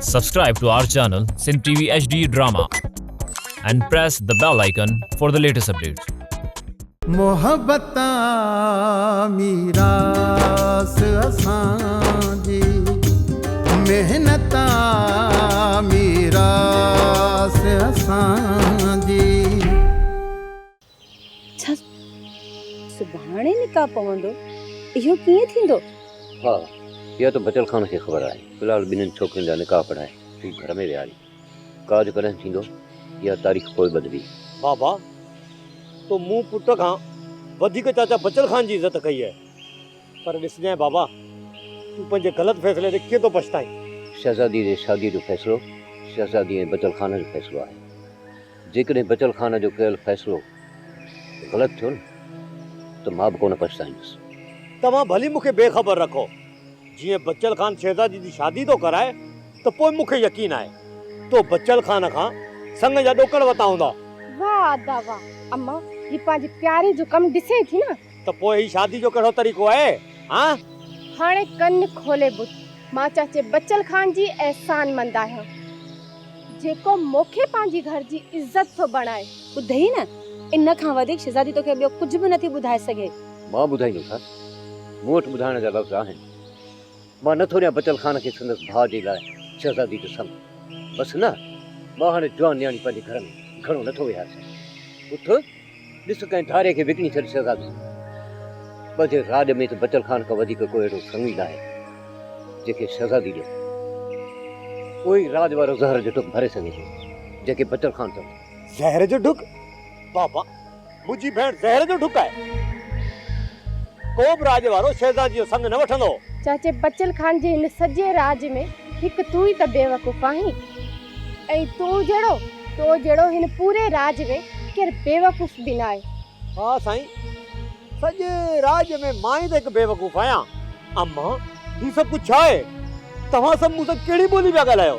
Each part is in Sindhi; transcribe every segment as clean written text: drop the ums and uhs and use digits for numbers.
Subscribe to our channel Sindh TV HD Drama and press the bell icon for the latest updates. محبت آ ميراث اسان جي محنت آ ميراث اسان جي. ڇا سڀاڻي نڪاح پوندو؟ اهو ڪيئن ٿيندو؟ ها، اها ته بچل خان کي خبر آهي. في الحال ٻنهين ڇوڪرين جا نڪاح پڙهائي تون گهر ۾ ويهاري. ڪاڄ ڪڏهن ٿيندو، اها تاريخ پوء ٻڌبي. بابا، تو مون پٽ کان وڌيڪ چاچا بچل خان جي عزت ڪئي آهي. پر ڏسجانء بابا، تون پنهنجي غلط فيصلي تي ڪيئن ٿو پڇتائين. شهزاديء جي شاديء جو فيصلو شهزادي ۽ بچل خان جو فيصلو آهي. جيڪڏهن بچل خان جو ڪيل فيصلو غلط ٿيو نه ته مان به ڪونه پڇتائيندس. توهان ڀلي مون کي بي خبر رکو. جيئن بچل خان شهزادي جي شادي ٿو ڪرائي ته پوء مون کي يقين آهي تو بچل خان کان سڱ جا ڏوڪڙ ورتا هوندا. واهه ادا واهه. اما هي پنهنجي پياري جو ڪم ڏسين ٿي نه. ته پوء هي شادي جو ڪهڙو طريقو آهي هان؟ هاڻي ڪن کولي ٻڌ. مان چاچي بچل خان جي احسانمند آهيان. جيڪو مونکي پنهنجي گهر جي عزت ٿو بڻائي. ٻڌئي نه، ان کان وڌيڪ شھزادي توکي ٻيو ڪجهه به نٿي ٻڌائي سگهي. مان ٻڌائيندوسانس. مون وٽ ٻڌائڻ جا لفظ آهن. مان نٿو ڏيان بچل خان کي سندس ڀاء جي لاء شھزادي جو سڱ. بس نه، مان هاڻي جوان نياڻي پنهنجي گهر ۾ گهڻو نٿو ويهاري سگهان. اٿ، ڏس ڪنهن ڌاري کي وڪڻي ڇڏ شھزادي. پنهنجي راڄ ۾ ته بچل خان کان وڌيڪ ڪو اهڙو سڱ ئي ناهي، جنهن کي شھزادي ڏيو. اهو ئي راڄ وارو زهر جو ڍڪ ڀري سگهي ٿو، جنهن کي بچل خان چوندو. زهر جو ڍڪ؟ بابا، منهنجي ڀيڻ زهر جو ڍڪ آهي. ڪو به راڄ وارو شهزادي جو سڱ نه وٺندو. چاچي بچل خان جي هن سڄي راڄ ۾ هڪ تون ئي ته بيوقوف آهين ۽ تون جهڙو تو جهڙو هن پوري راڄ ۾ ڪير بيوقوف به ناهي. ها سائين، سڄي راڄ ۾ مان ئي ته هڪ بيوقوف آهيان. اما، هي سڀ ڪجهه ڇا آهي؟ توهان سڀ مون سان ڪهڙي ٻولي پيا ڳالهايو،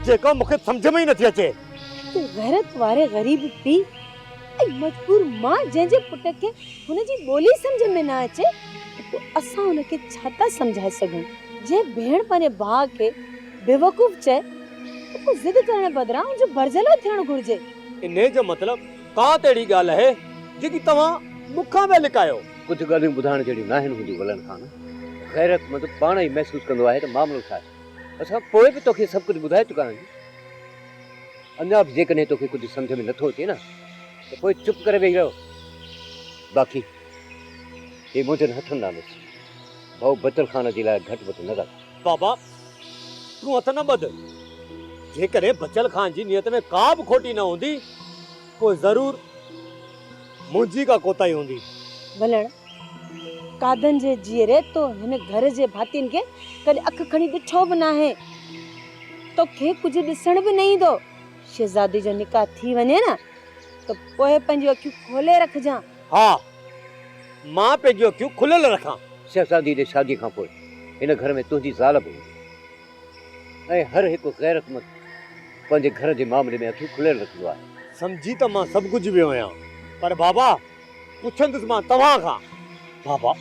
جيڪا مون کي سمجهه ۾ ئي نٿي اچي. هڪ غيرت واري غريب پيء ۽ مجبور ماء جنهن جي پٽ کي هن جي ٻولي سمجهه ۾ نه اچي ته پوء اسان هن کي ڇا ٿا سمجهائي سگهون؟ جنهن ڀيڻ پنهنجي ڀاء کي بيوقوف چئي ته پوء ضد ڪرڻ بدران ان جو ڀرجهلو ٿيڻ گهرجي. انهيء جو مطلب ڪا ته اهڙي ڳالهه آهي جيڪي توهان مون کان پيا لڪايو. ڪجهه ڳالهيون ٻڌائڻ جهڙيون ناهن هونديون ولن خان. غيرتمند پاڻ ئي محسوس ڪندو آهي ته معاملو ڇا آهي. اسان پوء به توکي سڀ ڪجهه ٻڌائي چڪا آهيون. اڃا به جيڪڏهن توکي ڪجهه سمجهه ۾ نٿو اچي نه ته پوء چپ ڪري ويهي رهه. باقي هي منهنجن هٿن ڏانهن ڏس. ڀائو بچل خان جي لاء گهٽ وڌ نه ڳالهاء. بابا تون هٿ نه ٻڌ. جيڪڏهن بچل خان جي نيت ۾ ڪا به کوٽي نه هوندي پوء ضرور منهنجي ڪا ڪوتاهي هوندي. ولڻ، قادن جي جيئري تو هن گهر جي ڀاتين کي ڪڏهن اک کڻي ڏٺو به ناهي. توکي ڪجهه ڏسڻ به نه ايندو. شهزادي جو نڪاح ٿي وڃي نه ته پوء پنهنجون اکيون کولي رکجان. ها، مان پنهنجون اکيون کليل رکان. شهزادي جي شاديء کان پوء هن گهر ۾ تنهنجي زال به هوندي ۽ هر هڪ غيرتمند پنهنجي گهر جي معاملي ۾ اکيون کليل رکندو آهي. سمجهي ته مان سڀ ڪجهه ويو آهيان، پر بابا پڇندس مان توهان کان. بابا،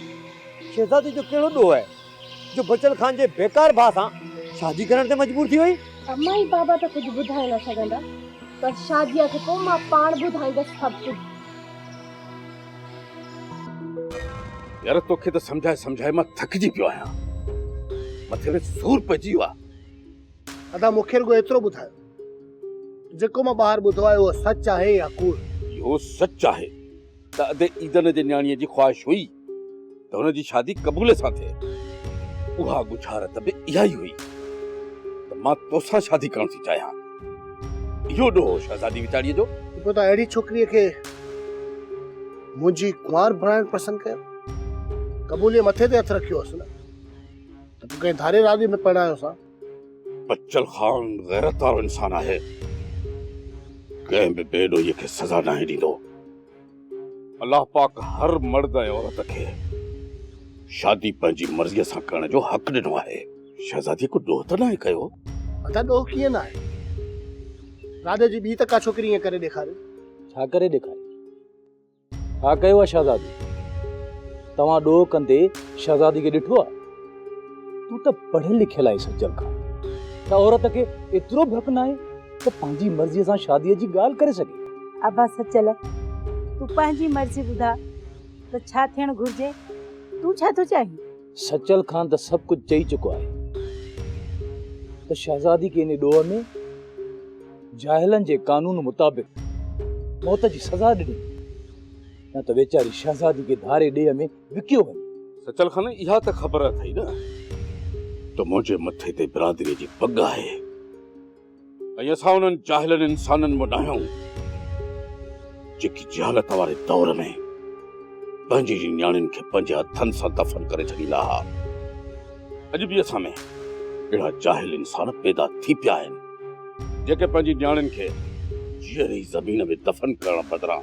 شهزادي جو ڪهڙو ڏوهه آهي جو بچل خان جي بيڪار ڀاء سان شادي ڪرڻ تي مجبور ٿي وئي؟ امان ۽ بابا ته ڪجهه ٻڌائي نه سگهندا، پر شاديء کان پوء مان پاڻ ٻڌائيندس سڀ ڪجهه. يار توکي ته سمجهائي سمجهائي مان ٿڪجي پيو آهيان. مٿي ۾ سور پئجي ويو آهي. ادا مون کي رڳو ايترو ٻڌايو جيڪو مان ٻاهر ٻڌو آهي اهو سچ آهي يا ڪوڙ؟ اهو سچ آهي ته ادي عيدن جي نياڻيء جي خواهش هئي ته هن جي شادي قبولي سان ٿئي. اها ڳجهارت به اها ئي هئي ته مان توسان شادي ڪرڻ ٿي چاهيان. اهو ڏوهه هو شهزادي ويچاريء جو. ته پوء توهان اهڙي ڇوڪريء کي منهنجي ڪنوار بڻائڻ پسند ڪيو؟ قبوليء مٿي تي هٿ رکيو هوس نه ته پوء ڪنهن ڌاري راڄ ۾ پرڻايوس ها. بچل خان غيرت وارو انسان آهي. ڪنهن به بي ڏوهيء کي سزا ناهي ڏيندو. الله پاڪ هر مرد ۽ عورت کي شادي پنهنجي مرضيء سان ڪرڻ جو حق ڏنو آهي. شهزاديء ڪو ڏوهه ته ناهي ڪيو. ادا ڏوهه ڪيئن ناهي؟ راڄ جي ٻي ته ڪا ڇوڪري ائين ڪري ڏيکاري. ڇا ڪري ڏيکاري؟ ڇا ڪيو آهي شهزادي؟ توهان ڏوهه ڪندي شهزادي کي ڏٺو آهي؟ تون ته پڙهيل لکيل آهين سچل خان. ته عورت کي ايترو به حق ناهي ته پنهنجي مرضيء سان شاديء جي ڳالهه ڪري سگهي. ابا سچل، تون پنهنجي مرضي ٻڌاء ته ڇا ٿيڻ گهرجي؟ تون ڇا ٿو چاهين؟ سچل خان ته سڀ ڪجهه چئي چڪو آهي ته شهزادي کي ان ڏوهه ۾ جاهلن جي قانون مطابق موت جي سزا ڏني وڃي يا ته ويچاري شهزادي کي ڌاري ڏيهه ۾ وڪيو وڃي. سچل خان اها ته خبر اٿئي نه ته منهنجي مٿي تي برادريء جي پڳ آهي ۽ اسان انهن جاهلن انسانن مان ناهيون جيڪي جهالت واري دور ۾ پنهنجي ئي نياڻين کي پنهنجي هٿن سان دفن ڪري ڇڏيندا ها. اڄ به اسان ۾ اهڙا جاهل انسان پيدا ٿي پيا آهن جيڪي پنهنجي نياڻين کي جيئري ئي زمين ۾ دفن ڪرڻ بدران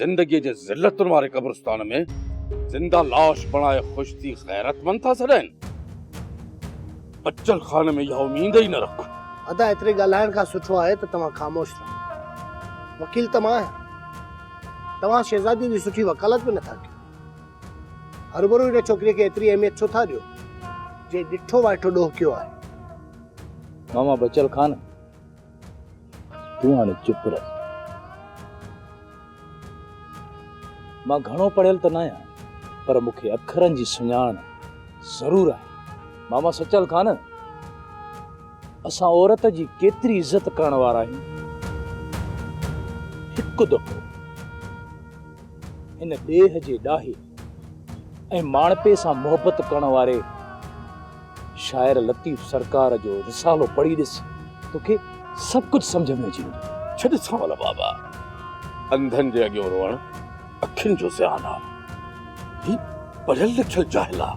زندگيء جي ذلتن واري قبرستان ۾ زنده لاش بڻائي خوش ٿي غيرتمند ٿا سڏائين. بچل خان ۾ اها اميد ئي نه رک. ادا ايتري ڳالهائڻ کان سٺو آهي ته توهان خاموش رهو. وڪيل ته مان آهيان. توهان شهزاديء جي سٺي وڪالت به نٿا ڪيو. هروڀرو هن ڇوڪريء کي ايتري اهميت ڇو ٿا ڏيو، جنهن ڏٺو وائٺو ڏوهه ڪيو آهي. ماما بچل خان، تون هاڻي چپ رهه. مان گهڻو پڙهيل ته ناهيان، پر مون کي اکرن جي سڃاڻ ضرور آهي. ماما سچل خان، اسان عورت جي ڪيتري عزت ڪرڻ وارا آهيون. هڪ دفعو هن ڏيهه جي ڏاهي ۽ ماڻهپي سان محبت ڪرڻ واري شاعر لطيف سرڪار جو رسالو پڙهي ڏس، توکي سڀ ڪجهه سمجهه ۾ اچي ويندو. ڇڏ سانول بابا، انڌن جي اڳيون روئڻ اکين جو زيان آ. هي پڙهيل لکيل جاهل آ.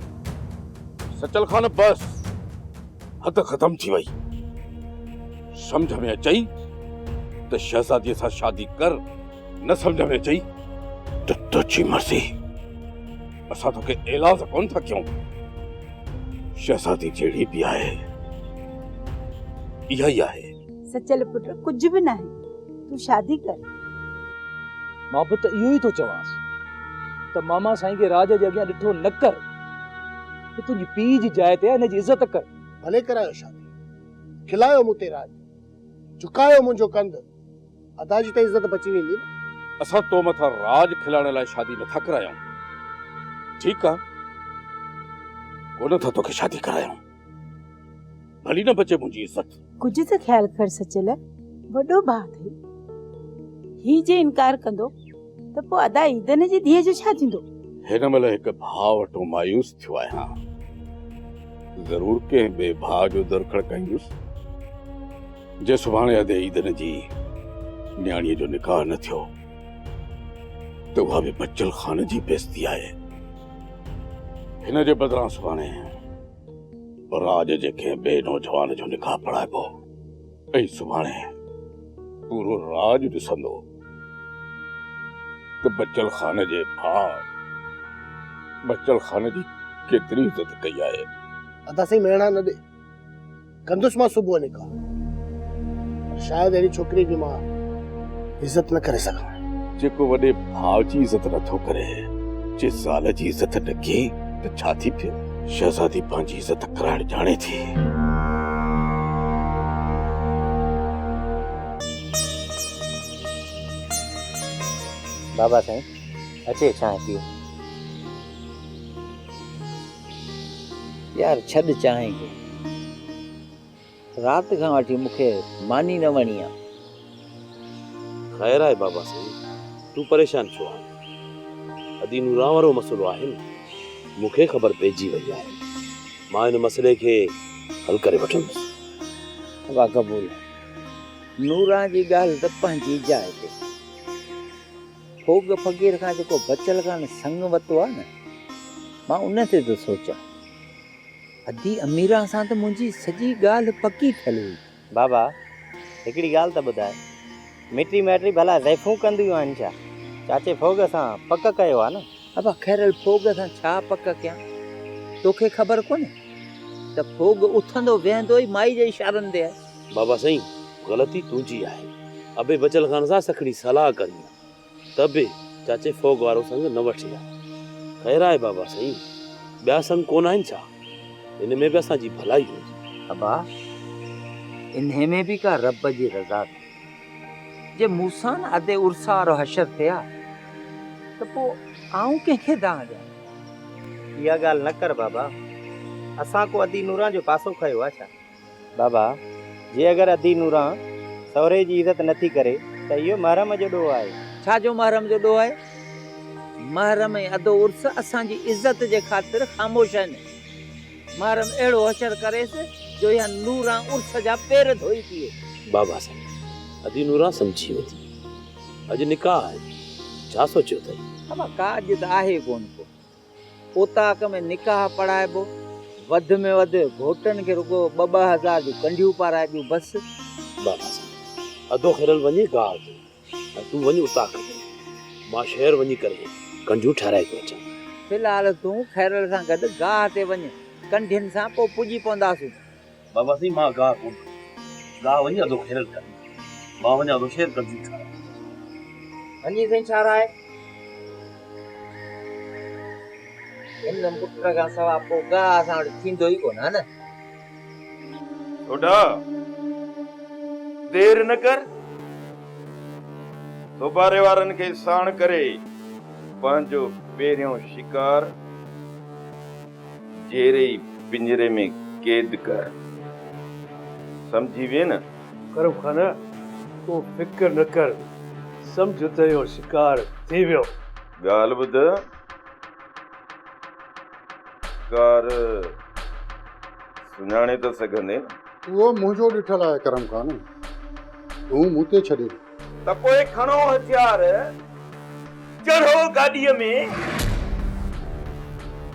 سچل خان بس، حد ختم ٿي وئي. سمجهه ۾ اچئي ته شهزاديء سان شادي ڪر. نه سمجهه ۾ اچئي ته تنهنجي مرضي، اسان توکي ايلاز ڪونه ٿا ڪيون. شهزادي جهڙي به آهي اها ئي آهي. سچل پٽ ڪجهه به ناهي، تون شادي ڪر. مان به ته اهو ئي ٿو چوانس ته ماما سائين کي راڄ جي اڳيان ڏٺو نه ڪر. هي تنهنجي پيء جي جاء تي آهي، هن جي عزت ڪر. ڀلي ڪرايو شادي، کلايو مون تي راڄ، جهڪايو منهنجو ڪنڌ. ادا جي ته عزت بچي ويندي نه. اسان تو مٿان راڄ کلائڻ لاء شادي نٿا ڪرايون. ٺيڪ آ، ڪونه ٿا توکي شادي ڪرايون. ڀلي نه بچي منهنجي عزت. ڪجهه ته خيال ڪر سچل، وڏو ڀاء اٿئي. هي جي انڪار ڪندو ته پوء ادا عيدن جي ڌيء جو ڇا ٿيندو؟ هن مهل هڪ ڀاء وٽون مايوس ٿيو آهيان. ضرور ڪنهن ٻئي ڀاء جو در کڙڪائيندس. جي سڀاڻي ادي عيدن جي نياڻيء جو نڪاح نه ٿيو ته اها به بچل خان جي بيعزتي آهي. هن جي بدران سڀاڻي راڄ جي ڪنهن ٻئي نوجوان جو نڪاح پڙهائبو ۽ سڀاڻي پورو راڄ ڏسندو ته بچل خان جي ڀاء بچل خان جي ڪيتري عزت ڪئي آهي. ادا سائين مهڻا نه ڏي. ڪندس مان صبح نڪاح پر شايد اهڙي ڇوڪري جي مان عزت نه ڪري سگهان. جيڪو وڏي ڀاء جي عزت نه ٿو ڪري، جي زال جي عزت نه ڪئي ته ڇا ٿي پيو؟ شهزادي پنهنجي عزت ڪرائڻ ڄاڻي ٿي. بابا سائين اچي چانهه پيئو. يار ڇڏ چانهه کي. رات کان وٺي مون کي ماني نه وڻي آ. خير آهي بابا سائين، تون پريشان ڇو آهين؟ ادي نوران وارو مسئلو آهي نه، مون کي خبر پئجي وئي آهي. مان ان مسئلي کي حل ڪري وٺندس. ابا قبول، نوران جي ڳالهه ته پنهنجي جاء تي. ڦوڳ فقير کان جيڪو بچل خان سڱ ورتو آ نه، مان ان تي ٿو سوچان. ادي اميران سان ته منهنجي سڄي ڳالهه پڪي ٿيل هئي. بابا، هڪڙي ڳالهه ته ٻڌاء، مٽي مائٽي ڀلا زائفون ڪنديون آهن ڇا؟ چاچي ڦوڳ سان پڪ ڪيو آ نه؟ ابا خيرل ڦوڳ سان ڇا پڪ ڪيان؟ توکي خبر ڪونهي ته ڦوڳ اٿندو ويهندو ئي مائي جي اشارن تي آهي. بابا سائين، غلطي تنهنجي آهي. ابي بچل خان سان سکڻي صلاح ڪرين ها ته به چاچي ڦوڳ وارو سڱ نه وٺي ها. خير آهي بابا سائين، ٻيا سڱ ڪونه آهن ڇا؟ ان ۾ به اسان جي ڀلائي هوندي. ابا، انهي ۾ به ڪا رب جي رضا ٿئي. جي مون سان نه ادي عرس وارو حشر ٿئي ها ته پوء آئون ڪنهن کي دانهن ڏيان. اها ڳالهه نه ڪر بابا. اسان ڪو ادي نوران جو پاسو کنيو آ ڇا؟ بابا، جي اگر ادي نوران سهري جي عزت نه ٿي ڪري ته اهو محرم جو ڏوهه آهي. ڇا جو محرم جو ڏوهه آهي؟ محرم ۽ ادو عرس اسان جي عزت جي خاطر خاموش آهن. محرم اهڙو حشر ڪريس جو اها نوران عرس جا پير ڌوئي پيئي. بابا سائين، ادي نوران سمجهي ويندي. اڄ نڪاح آهي. ڇا سوچيو اٿئي؟ بابا، ڪاڄ ته آهي ڪونه ڪو. اوطاق ۾ نڪاح پڙهائبو، وڌ ۾ وڌ گهوٽن کي رڳو ٻه 2000 جون ڪنڍيون پارائبيون بس. بابا سائين، ادو خيرل وڃي گاهه تي ۽ تون وڃ اوطاق تي، مان شهر وڃي ڪري ڪنڍيون ٺهرائي ٿو اچان. في الحال تون خيرل سان گڏ گاهه تي وڃ، ڪنڍين سان پوء پڄي پونداسون. بابا سائين، مان گاهه ڪونه ڪندس، گاهه وڃي ادو خيرل ڪري، مان وڃان ٿو شهر ڪنڍيون ٺهرائڻ. وڃي سائين ٺهرائي. هن پٽ کان سوا پوء گاهه اسان وٽ ٿيندو ئي ڪونه ها نه. سوڍا، دير نه ڪر. سوڀاري وارن کي ساڻ ڪري پنهنجو پهريون شڪار جيئري ئي پڃري ۾ قيد ڪر. سمجهي وئين نه؟ ڪرم خان، تون فڪر نه ڪر، سمجهه ته اهو شڪار ٿي ويو. ڳالهه ٻڌ، شڪار سڃاڻي ته سگهندين نه؟ اهو منهنجو ڏٺل آهي ڪرم خان، تون مون تي ڇڏي ڏي. ته پوء کڻو هٿيار، چڙهو گاڏيء ۾.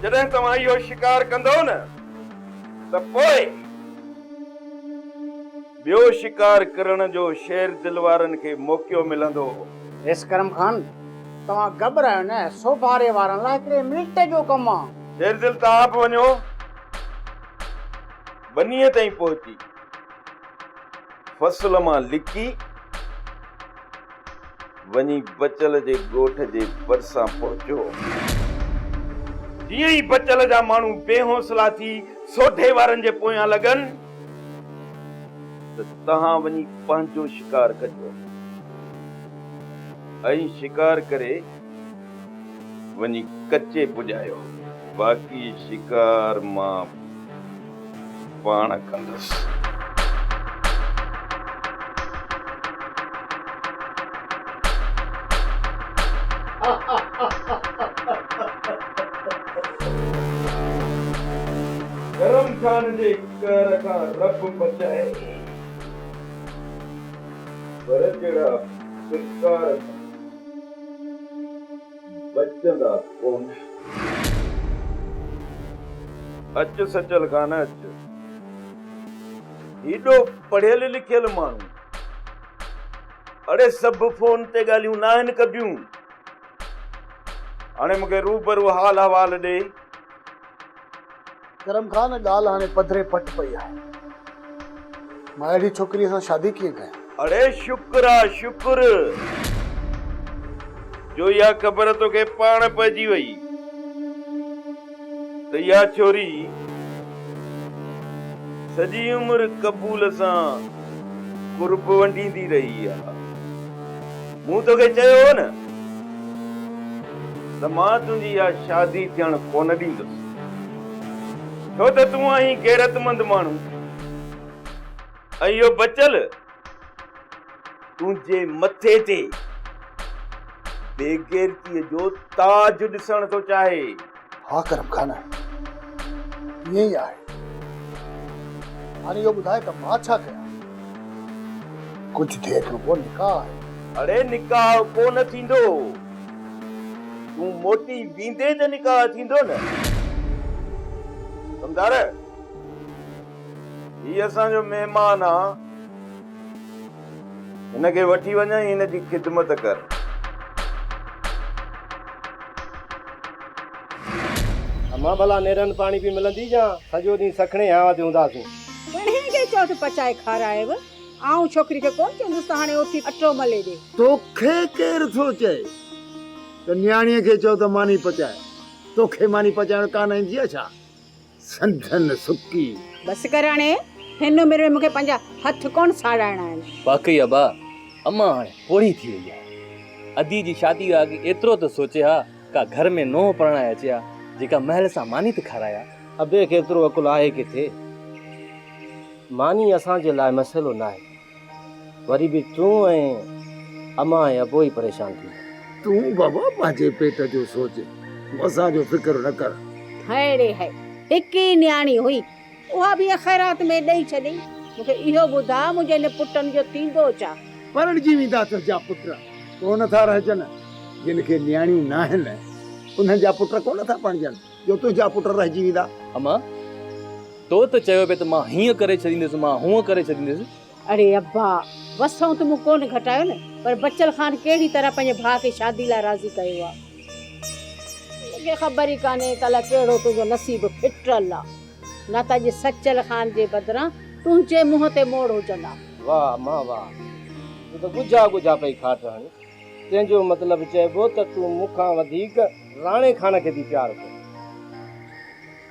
جڏهن توهان اهو شڪار ڪندؤ نه ته پوء. ٻيو شڪار ڪرڻ جو شير دل وارن کي موقعو ملندو. ريس ڪرم خان، توهان گهٻرايو نه، سوڀاري وارن لاء هڪڙي منٽ جو ڪم آ. شير دل توهان به وڃو، ٻنيء تائين پهچي، فصل مان لڪي، وڃي بچل جي ڳوٺ جي ڀرسان پهچو. جيئن ئي بچل جا ماڻهو بي حوصلا ٿي سوڍي وارن جي پويان لڳن ته توهان وڃي پنهنجو شڪار ڪجو ۽ شڪار ڪري وڃي ڪچي پڄايو. باقي شڪار مان پاڻ ڪندس. ڪرم خان جي قهر کان رب بچائي، پر جهڙا پرڪار کان بچندا ڪونه. اچ سچل خان اچ. هيڏو پڙهيل لکيل ماڻهو. اڙي سڀ فون تي ڳالهيون ناهن ڪبيون. هاڻي مون کي روبرو حال احوال ڏي. ڪرم خان ڳالهه هاڻي پڌري پٽ پئي آهي. مان اهڙي ڇوڪريء سان شادي ڪيئن ڪيان؟ اڙي شڪر آ شڪر جو اها خبر توکي پاڻ پئجي وئي ته اها ڇوري سڄي عمر قبول سان قرب ونڊيندي رهي آ. مون توکي چيو هو نه ته مان تنهنجي اها شادي ٿيڻ ڪونه ڏيندس، ڇو ته تون آهين غيرتمند ماڻهو ۽ اهو بچل تنهنجي مٿي تي بيغيرتيء جو تاج ڏسڻ ٿو چاهي. ها ڪرم خان، ائين ئي آهي. هاڻي اهو ٻڌاء ته مان ڇا ڪيان؟ ڪجهه دير کان پوء نڪاح آهي. اڙي نڪاح ڪو نه ٿيندو. تون موٽي ويندين ته نڪاح ٿيندو نه. ڪمدار، هي اسان جو مهمان آ. هن کي وٺي وڃ ۽ هن جي خدمت ڪر. امان ڀلا نيرن پاڻي به ملندي يا سڄو ڏينهن سکڻي هانء تي هونداسين. پڻهين کي چئو ته پچائي کارايو. آئون ڇوڪري کي ڪونه چوندس ته هاڻي اٿي اٽو ملي ڏي. توکي ڪير ٿو چئي ته نياڻيء کي چئو ته ماني پچائي. توکي ماني پچائڻ ڪانه ايندي آ ڇا؟ سنڌن سڪي. بس ڪر هاڻي. هن عمر ۾ مون کي پنهنجا هٿ ڪونه ساڙائڻا آهن. واقعي ابا، امان هاڻي پوڙهي ٿي وئي آهي. ادي جي شادي کان اڳ ايترو ته سوچي ها، ڪا گهر ۾ نونهن پرڻائي اچي ها، جيڪا مهل سان ماني ته کارائي ها. ابي کي ايترو عقل آهي ڪٿي؟ ماني اسان جي لاء مسئلو ناهي. وري به تون ۽ امان ۽ ابو ئي پريشان ٿيندا. تون بابا پنهنجي پيٽ جو سوچ، اسان جو فڪر نه ڪر. هائي ڙي هائي، هڪ ئي نياڻي هئي، اها به خيرات ۾ ڏئي ڇڏيئي. مون کي اهو ٻڌاء منهنجي هن پٽن جو ٿيندو ڇا؟ پرڻجي ويندا تنهنجا پٽ، ڪونه ٿا رهجن. جن کي نياڻيون ناهن، انهن جا پٽ ڪونه ٿا پرڻجن، جو تنهنجا پٽ رهجي ويندا. امان، تو ته چيو پئي ته مان هيئن ڪري ڇڏينديس، مان هونئن ڪري ڇڏينديس. اڙي ابا، وسئون ته مون ڪونه گهٽايو نه، پر بچل خان ڪهڙي طرح پنهنجي ڀاء کي شادي لاء راضي ڪيو آ. مون کي خبر ئي ڪانهي ته الائي ڪهڙو تنهنجو نصيب ڦٽل آ. نه ته اڄ سچل خان جي بدران تنهنجي منهن تي موڙ هجن ها. واهه امان واهه، تون ته ڳجها ڳجها پئي کاٽ هڻين. تنهن جو مطلب چئبو ته تون مون کان وڌيڪ راڻي خان کي ٿي پيار ڪرين.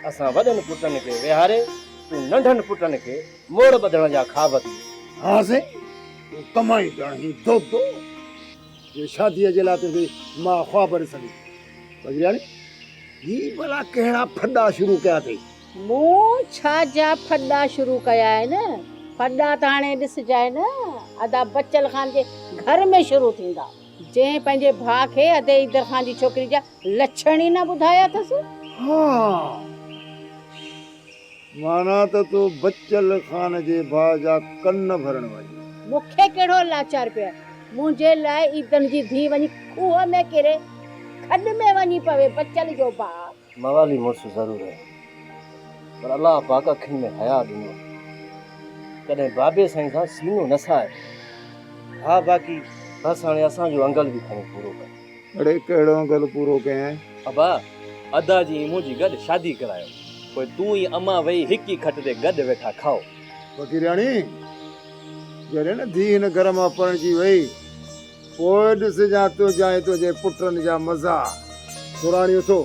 اسان وڏن پٽن کي ويهاري تون ننڍن پٽن کي موڙ ٻڌڻ جا خواب ٿي ڏسين. ها سائين، تون ڪمائيندڙ آهين دودو، جو شاديء جي لاء تنهنجي ماء خواب ڏسندي. وزيرياڻي، هي ڀلا ڪهڙا ڦڏا شروع ڪيا اٿئي؟ مون ڇا جا ڦڏا شروع ڪيا آهن؟ ڦڏا ته هاڻي ڏسجانء نه، ادا بچل خان جي گهر ۾ شروع ٿيندا. جنهن پنهنجي ڀاء کي ادي عيدر خان جي ڇوڪري جا لڇڻ ئي نه ٻڌايا اٿس. ها، معنيٰ ته تو بچل خان جي ڀاء جا ڪن ڀرڻ وڃين. مون کي ڪهڙو لاچار پيو آهي. منهنجي لاء عيدن جي ڌيء وڃي کوهه ۾ ڪري، کڏ ۾ وڃي پوي، بچل جو ڀاء. موالي مڙس ضرور آهي پر الله پاڪ اکين ۾ حياء ڏنو آهي. ڪڏهن بابي سائين سان سينو نه ساهيو. ها باقي بس هاڻي اسان جو انگل به کڻي پورو ڪر. اڙي ڪهڙو انگل پورو ڪيائين؟ ابا، ادا جي ۽ منهنجي گڏ شادي ڪرايو. پوء تون ۽ امان ويهي هڪ ئي کٽ تي گڏ ويٺا کائو. فقيرياڻي، جڏهن نه ڌيء هن گهر مان پرڻجي وئي، پوء ڏسجان تنهنجا ۽ تنهنجي پٽن جا مزا. سراڻي اٿو،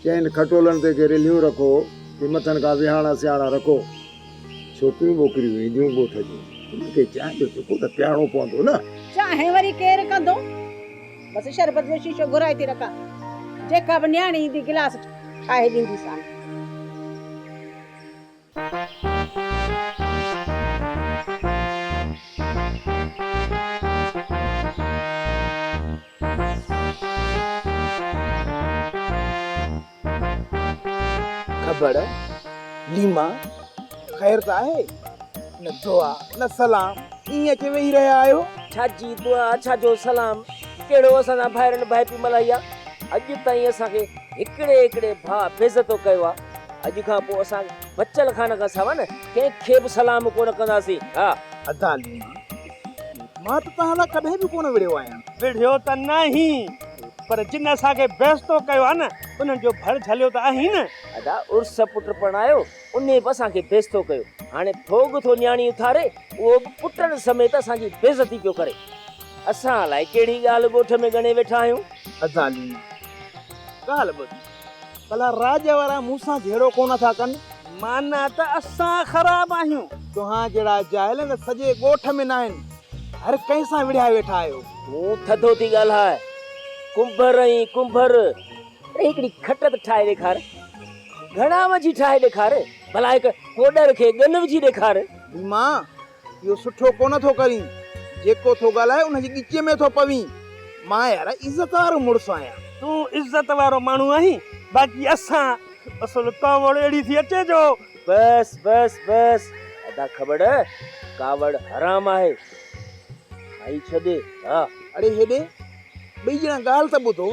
چئن کٽولن تي ڪي رلهيون رکو، ڪي مٿن کان ويهاڻا سياڻا رکو. ڇوڪريون ٻوڪريون اينديون ڳوٺ جون، انهن کي چانهه جو چڪو ته پيارڻو پوندو نه. چانهه وري ڪير ڪندو؟ بس شربت جو شيشو گهرائي ٿي رکان، جيڪا به نياڻي ايندي گلاس ٺاهي ڏينديسان. کبڙ، ليما، خير ته آهي؟ نه دعا نه سلام، ائين اچي ويهي رهيا آهيو؟ ڇا جي دعا، ڇا جو سلام، ڪهڙو اسان سان ڀائرن ڀائپي ملهائي آ؟ اڄ تائين اسان کي هڪڙي هڪڙي ڀاء بيعزتو ڪيو آ. اڄ کان پوء اسان بچل خان کان سوا نه ڪنهن کي به سلام ڪونه ڪنداسين. ها. ادا ليما، مان ته توهان سان ڪڏهن به ڪونه وڙهيو آهيان. وڙهيو ته ناهين، پر جن اسان کي بيعزتو ڪيو آ نه، انهن جو ڀڙ جهليو ته آهين نه. ادا عرس پٽ پرڻايو، انهي به اسان کي بيعزتو ڪيو. هاڻي ڦوڳ ٿو نياڻي اٿاري، اهو به پٽن سميت اسان جي بيعزتي پيو ڪري. اسان الائي ڪهڙي ڳالهه ڳوٺ ۾ ڳڻي ويٺا آهيون. ادا ليما، ڳالهه ٻڌ. ڀلا راڄ وارا مون سان جهيڙو ڪونه ٿا ڪن؟ معنيٰ ته اسان خراب آهيون. توهان جهڙا جاهل نه سڄي ڳوٺ ۾ ناهن. هر ڪنهن سان وڙهيا ويٺا آهيو. تون ٿڌو ٿي ڳالهاء. ڪنڀر ۽ ڪنڀر. اڙي هڪڙي کٽ ته ٺاهي ڏيکار. گهڻا وجهي ٺاهي ڏيکار. ڀلا هڪ ڪوڏر کي ڳن وجهي ڏيکار. ڀيما، اهو سٺو ڪونه ٿو ڪرين. جيڪو ٿو ڳالهائي ان جي ڳچيء ۾ ٿو پوين. مان يار عزت وارو مڙس آهيان. تون عزت وارو ماڻهو آهين، باقي اسان اصل ڪاوڙ اهڙي ٿي اچي جو. بس بس بس ادا کٻڙ، ڪاوڙ حرام آهي. کائي ڇڏ ها. اڙي هيڏي، ٻئي ڄڻا ڳالهه ته ٻڌو.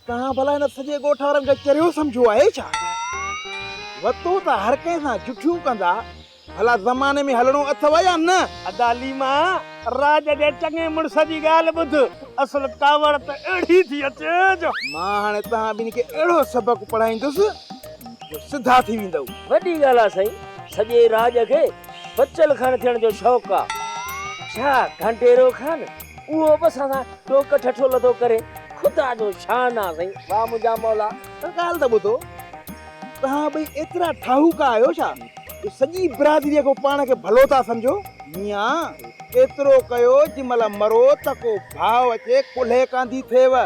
توهان ڀلا هن سڄي ڳوٺ وارن کي چريو سمجهيو آهي ڇا؟ وتو ته هر ڪنهن سان جٺيون ڪندا. ڀلا زماني ۾ هلڻو اٿئو يا نه؟ ادا ليما، راڄ جي چڱي مڙس جي ڳالهه ٻڌ، اصل ڪاوڙ ته اهڙي ٿي اچي جو. مان هاڻي توهان ٻنهي کي اهڙو سبق پڙهائيندس جو سڌا ٿي ويندؤ. وڏي ڳالهه آ سائين، سڄي راڄ کي بچل خان ٿيڻ جو شوق آ. ڇا گهنڊيرو خان اهو به اسان سان ٽوڪ ٺٺول ٿو ڪري. خدا جو شان آ سائين، واهه منهنجا مولا. پر ڳالهه ته ٻڌو، توهان ٻئي ايترا ٺاهوڪا آهيو ڇا؟ جو سڄي برادريء کان پاڻ کي ڀلو ٿا سمجهو؟ ميان، ايترو ڪيو جي مهل مرو ته ڪو ڀاء اچي ڪلهي ڪانڌي ٿئيو،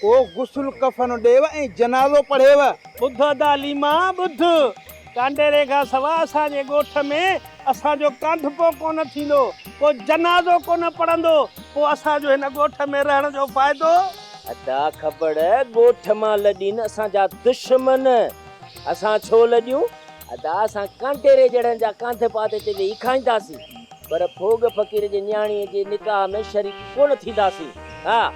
ڪو غسل ڪفن ڏيو ۽ جنازو پڙهيو. ٻڌ ادا ليما، ٻڌ! ڪانڊيري کان سوا اسان جي ڳوٺ ۾ اسان جو ڪانڌپو ڪونه ٿيندو، ڪو جنازو ڪونه پڙهندو، پوء اسان جو هن ڳوٺ ۾ رهڻ جو فائدو؟ ادا کٻڙ، ڳوٺ مان لڏين اسان جا دشمن، اسان ڇو لڏيون؟ ادا اسان ڪانڊيري جهڙن جا ڪانڌپا ته هتي ويهي کائينداسين، پر ڦوڳ فقير جي نياڻيء جي نڪاح ۾ شريڪ ڪونه ٿينداسين. ها،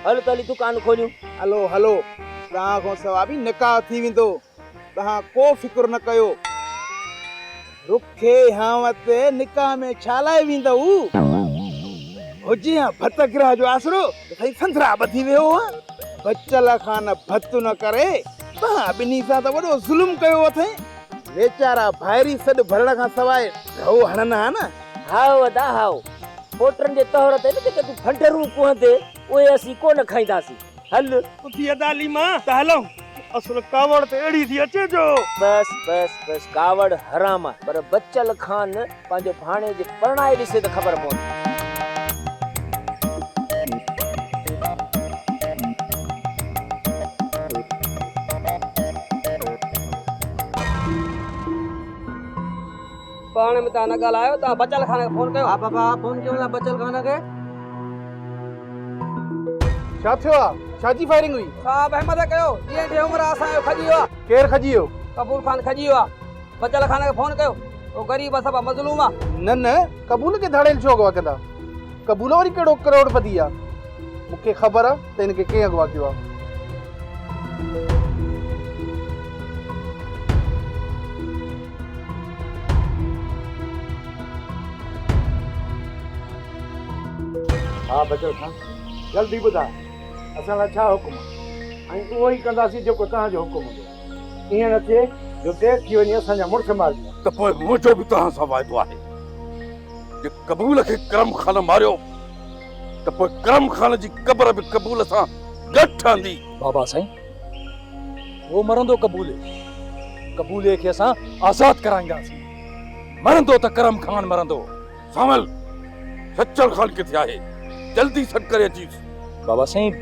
هل ته هلي دڪان کوليون. هلو هلو، توهان کان سوا به نڪاح ٿي ويندو. توهان ڪو فڪر نه ڪيو. رکي هانء تي نڪاح ۾ ڇا لاء ويندؤ؟ هجي ها ڀت گرهه جو آسرو ته سائين سنڌرا ٻڌي ويهو ها. بچل خان ڀت نه ڪري توهان ٻنهي سان ته وڏو ظلم ڪيو اٿئين. ويچارا ڀائري سڏ ڀرڻ کان سواء ڍؤ هڻن ها نه. هائو ادا هائو. پوٽن جي طهر تي نه جيڪي تون ڦنڊرون ڪوهندي اهي اسين ڪو نه کائينداسين. هل. اٿي ادا ليما ته هلون. اصل ڪاوڙ ته اهڙي ٿي اچي جو. بس بس بس ڪاوڙ حرام آ پر بچل خان پنهنجو ڀاڻيج پرڻائي ڏسي ته خبر پوندي. پاڻ ۾ تان نه ڳالهايو تان بچل خان کي فون ڪيو. ها بابا فون ڪيون ٿا بچل خان کي. ڇا ٿيو آ؟ ڇا جي فائرنگ هئي؟ صاحب همت ڪيو جيئن جي عمر اسان جو کڄي ويو آ. ڪير کڄي ويو؟ قبول خان کڄي ويو آ. بچل خان کي فون ڪيو او غريب آ سڀ مظلوم آ. نه نه قبول کي ڌاڙيل ڇو اغوا ڪندا؟ قبول وري ڪهڙو ڪروڙ پتي آ؟ مون کي خبر آ ته هن کي ڪنهن اغوا ڪيو آ. ها بچل خان جلدي ٻڌاء اسان لاء ڇا حڪم آ ۽ اهو ئي ڪنداسين جيڪو توهان جو حڪم هوندو. ائين نه ٿئي جو دير ٿي وڃي اسان جا مڙس مارجي وڃن. ته پوء منهنجو به توهان سان واعدو آهي جي قبول کي ڪرم خان ماريو ته پوء ڪرم خان جي قبر به قبول سان گڏ ٺهندي. بابا سائين اهو مرندو قبولي، قبولي کي اسان آزاد ڪرائينداسين، مرندو ته ڪرم خان مرندو. سانول، سچل خان ڪٿي آهي؟ جلدي سڏ ڪري اچيس. بابا سائين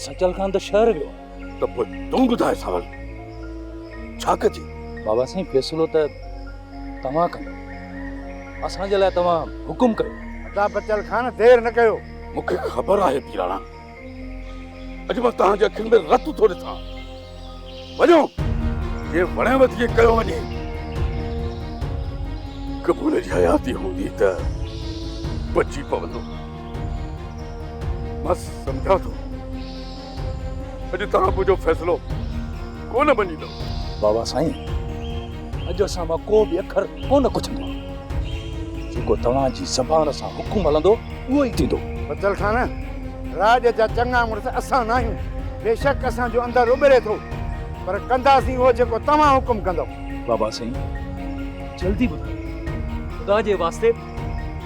سچل خان ته شهر ويو آهي. ته پوء تون ٻڌاء سانول، ڇا ڪجي؟ بابا سائين فيصلو ته توهان ڪندؤ، اسان جي لاء توهان حڪم ڪيو. ادا بچل خان دير نه ڪيو. مون کي خبر آهي پيراڻا، اڄ مان توهان جي اکين ۾ رت ٿو ڏسان. وڃو، جيئن وڻيو تيئن ڪيو وڃي. قبول جي حياتي هوندي ته بچي پوندو. مان سمجهان ٿو اڄ توهان منهنجو فيصلو ڪونه مڃيندؤ. بابا سائين، اڄ اسان مان ڪو به اکر ڪونه ڪڇندو. جيڪو توهان جي زبان سان حڪم هلندو، اهو ئي ٿيندو. بچل خان، راڄ جا چڱا مڙس اسان ناهيون. بيشڪ اسان جو اندر اٻري ٿو، پر ڪنداسين اهو جيڪو توهان حڪم ڪندؤ. بابا سائين، جلدي ٻڌايو. خدا جي واسطي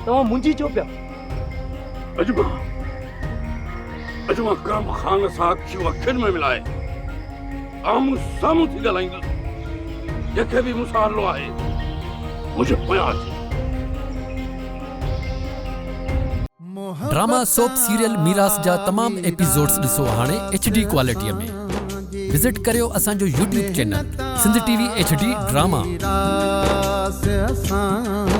توهان منجهي ڇو پيا؟ اڄ مان اڄ مان ڪرم خان سان اکيون اکين ۾ ملائي آمهون سامهون ٿي ڳالهائيندس. جنهن کي به مون سان هلڻو آهي، منهنجي پويان اچي. ڊراما سوپ سيريل ميراث جا تمام ايپيسوڊز ڏسو هاڻي ايڇ ڊي ڪوالٽي ۾ وزٽ ڪريو اسان جو YouTube channel Sindh T V H D drama. ميراث اسان